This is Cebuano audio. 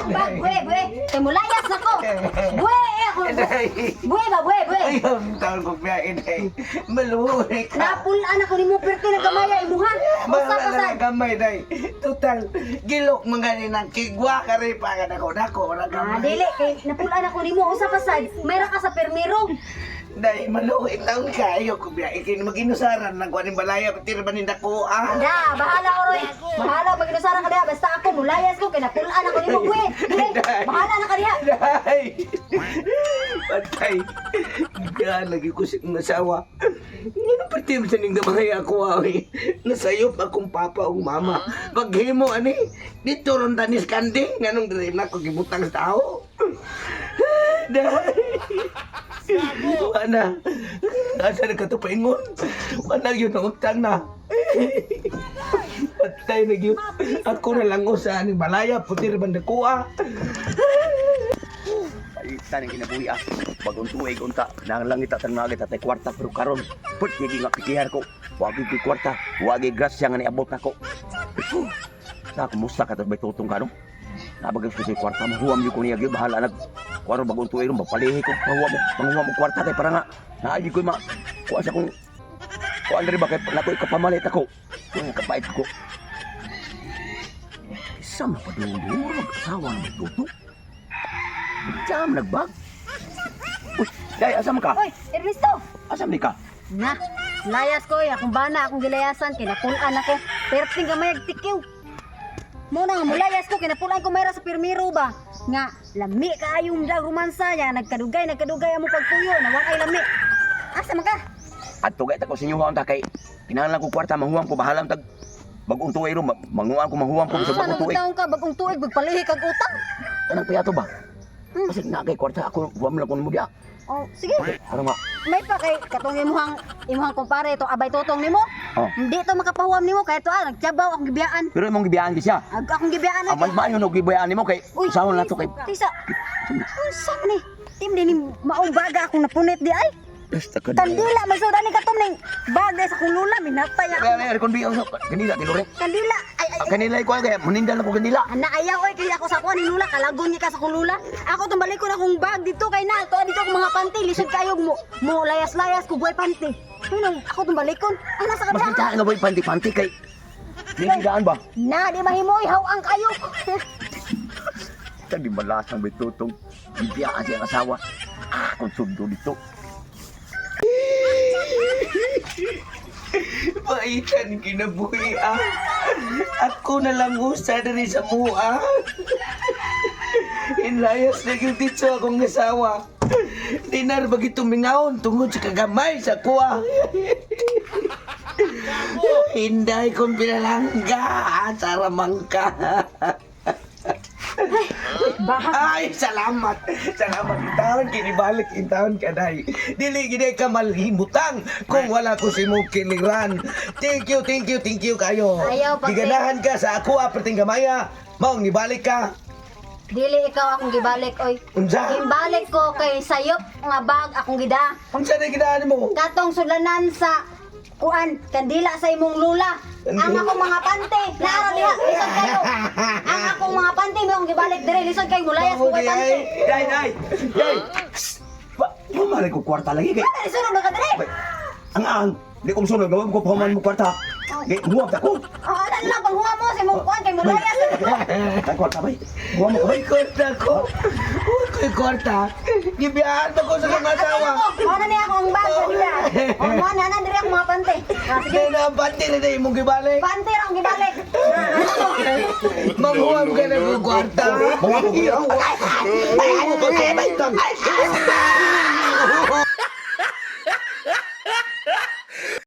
akong bag, buwe, buwe. Kay mulayas na ko. Buwe, eh, ako. Buwe ba, buwe, buwe. Ayaw taon ko biyahe, day. Maluhi ka. Napulaan ako nimo perti na gamaya imuha. Usa Mga pa na sad. gamay, day. Total, gilok mga ni nang kigwa ka rin pa ka nako nako na Ah, gamay. dili kay napulaan ako nimo usa pa sad. Mayra ka sa permiro. Day, maluhi taon ka. Ayaw ko biyahe. Kaya maginusaran ng kuwaning balaya. Pati ba ni dako, ah? Da, bahala oroy. Bahala maginusara ka diha basta ako mulayas ko kay napulaan ako nimo buwe. Buwe, bahala na ka diha. Day! Patay! Diyan, lagi ko sa kong asawa. Ano pati mo sa ning gamay ako, awi? Nasayop akong papa o mama. Paghimo, ani, dito ron tanis kandi. Nganong diri na ko gibutang sa tao. Day! Wala. Asa na ka to paingon? Wala yun ang utang na. Patay na yun. Ako na lang usa ni balaya, puti ra banda ko ah. Ay, taning kinabuhi ah. Bagong tuig unta, nang langit at ang langit at ay kwarta pero karon. Put yagi nga pikihan ko. Wagi ko'y kwarta, wagi grasya nga niabot nako. Sa kumusta ka to may tutong ka no? Nabagay ko sa kwarta, mahuwam yun ko niya gyud bahala nag kuwaro bagong tuig ron mapalihi ko, mahuwam mo, manguha mo kwarta kay para nga naagi ko ma kuha sa kong kuha diri ba kay nakoy kapamalit ako. Kuha kapait ko. Isa mapadulong mag-asawa na may tutong. Jam nagbag. Uy, day asam ka? Oy, Ernesto. Asam di ka? Na, layas ko eh. Akong bana, akong gilayasan, kinapulaan ako. Perting gamay agtikiw. Muna nga, mulayas ko, kinapulaan ko mayra sa pirmiro ba? Nga, lami kaayong daw romansa ya, nagkadugay, nagkadugay amo pagpuyo, na ay lami. Asa man ka? Adto gay ta ko sa inyo ta kay kinahanglan ko kwarta mahuwam ko bahalang tag bagong tuig ron manguan ko mahuwam ko sa Asa bagong nang tuig. taong ka, bagong tuig, magpalihi kag utang. Anong piyato ba? Kasi na kay kwarta ako huwam lang ko nimo diya. Oh, sige. Ano nga? May pa kay katong imuhang imuhang kumpare to abay totong nimo. Oh. Hindi to makapahuwam nimo kay to ah, nagtyabaw akong gibiyaan. Pero imong gibiyaan gi siya. Ag akong gibiyaan Ang mas maayo no gibiyaan nimo kay Uy, sahon na to kay Tisa. Unsa man ni? Tim din ni maong baga akong napunit di ay. Basta ka. Kandila man sa ni katom ning bagay sa akong lula minatay ako. Kaya may kon biya kanila tinure. Kandila ay ay. Ah, Kanila ko kay manindal ako kanila. Ana ayaw oy kay ako sa kuan ni lula kalagon ni ka sa akong lula. Ako tong balik ko na akong bag dito kay na to dito akong mga panty lisod kayo mo mo layas-layas ko buhay panty. Ano ako tong balikon. Ana sa Mas kabila. kita nga boy panty-panty kay Di gidaan ba? Na di mahimoy hawang kayo. Kadi malasang may tutong. Gibiyaan siya ang asawa. Ah, kung sundo dito. Paitan kinabuhi ah. Ako na lang usa diri sa mua. Inlayas na gyud dito akong asawa. Dinar bagi tumingaon tungod sa kagamay sa kuha. Hinday kong pinalangga sa ramangka. Ay, salamat. Salamat intaon kinibalik intaon kaday. Dili gid ka malhimutang kung wala ko si mo kiliran. Thank you, thank you, thank you kayo. Ayaw, pati. Giganahan ka sa ako aperting gamaya. Maong nibalik ka. Dili ikaw akong gibalik oy. Unsa? Gimbalik ko kay sayop nga bag akong gida. Unsa na gidaan mo? Katong sulanan sa kuan kandila sa imong lula. Ang akong mga pante, naara diha, lisod kayo. Ang akong mga pante mo akong gibalik dire, lisod kayo mulayas ko kay pante. Day, day! Day! Pa, pamaray ko kwarta lagi kay. Ano sunod na ka dire? Ang ang, di ko musunod gawin ko pahuman mo kwarta. Kay huwag ta ko. Oh, ano lang panghuwa mo sa imong kuan kay mulayas. Ay kwarta bay. Huwag mo ko bay. Uy, kwarta ko. Uy, ko'y kwarta. Gibiyaan pa ko sa kong asawa. Mo na niya akong bag sa dila. Oh, mo na na dire akong mga pante. Ah, sige. Hindi na ang pante na na imong gibalik. Pante ra akong gibalik. Ah, ano mo? Manguha mo ka na kong kwarta. Manguha mo. Ay, ay, ay, ay, ay, ay, ay, ay,